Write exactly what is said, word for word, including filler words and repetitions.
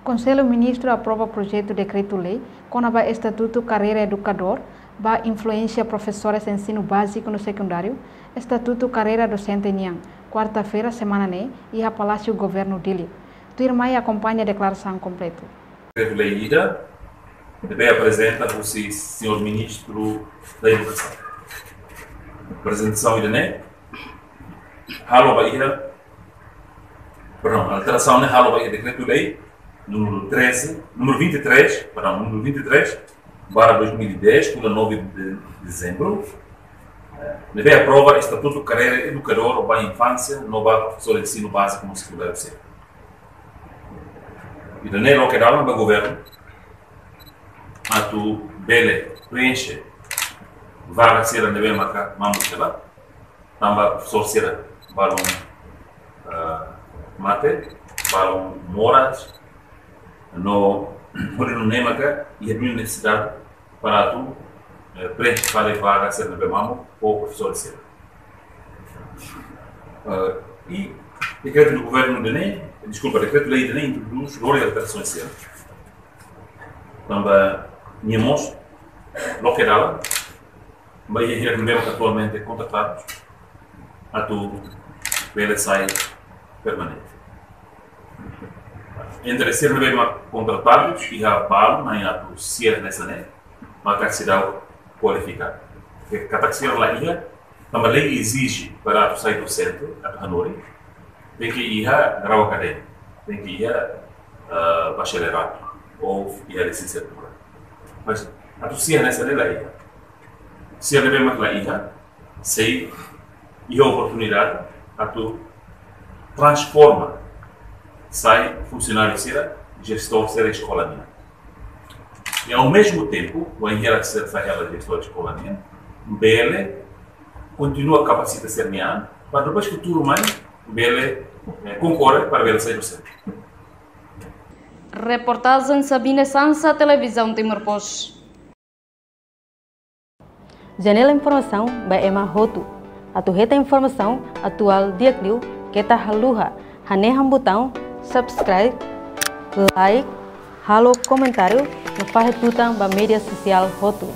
Konsellu Ministru aprova projetu dekretu-lei kona-ba estatutu karreira edukadór ba influénsia profesores ensinu báziku no sekundáriu, estatutu karreira dosente nian, kuarta-feira semana ne'e, iha Palásiu Governu Dili. Tuirmai akompaña deklarasaun kompletu. Dekretu-lei ida ne'ebé aprezenta husi señór Ministru da Edukasaun. Aprezentasaun ida-ne'e halo ba iha, perdão, alterasaun ne'e halo ba iha dekretu-lei númeru treze, númeru vinte e três, perdão, númeru vinte e três barra dois mil e dez, kona nove de dezembro, ne'ebé aprova estatutu karreira edukadór ba influénsia no ba profesór ensinu báziku no sekundáriu sira. Ida-ne'e loke dalan ba governu atu bele preenxe vaga sira ne'ebé maka mamuk hela, tanba profesór sira balun, ah, mate, balun moras, no hodi nune'e maka iha duni nesesidade para atu, eh, preenxe fali vaga sira ne'ebé mamuk ho profesór sira. Eh, i dekretu do governu ida-ne'e, deskulpa, dekretu-lei ida-ne'e introdús lori alterasaun sira. Tanba nia mós loke dalan ba iha sira ne'ebé atualmente kontratadu atu bele sai permanente. Entre sira ne'ebé mak kontratadu iha balun, ne'e atu sira hanesan ne'e maka seidauk kualifikadu. Ke katak sira la iha, tanba lei ezije para atu sai dosente, atu hanorin, tenke iha grau akadémiku, tenke iha, ah, bacharelado ou iha lisensiatura. Mas atu sira hanesan ne'e la iha. Sira ne'ebé mak la iha, sei iha oportunidade atu transforma, sai funsionáriu sira, jestór sira eskola nian. I ao mesmo tempo, wainhira sira sai hela jestór eskola nian, bele kontinua kapasita sira-nia an, para depois futuru mai bele, eh, konkorre para bele sai dosente. Reportajen Sabine Sansa, Televizaun Timor Post. Janela informasaun ba ema hotu. Atu hetan informasaun atuál di'ak liu, keta haluha hanehan butaun subscribe, like, halo komentáriu no fahe tutan ba média sosiál hotu.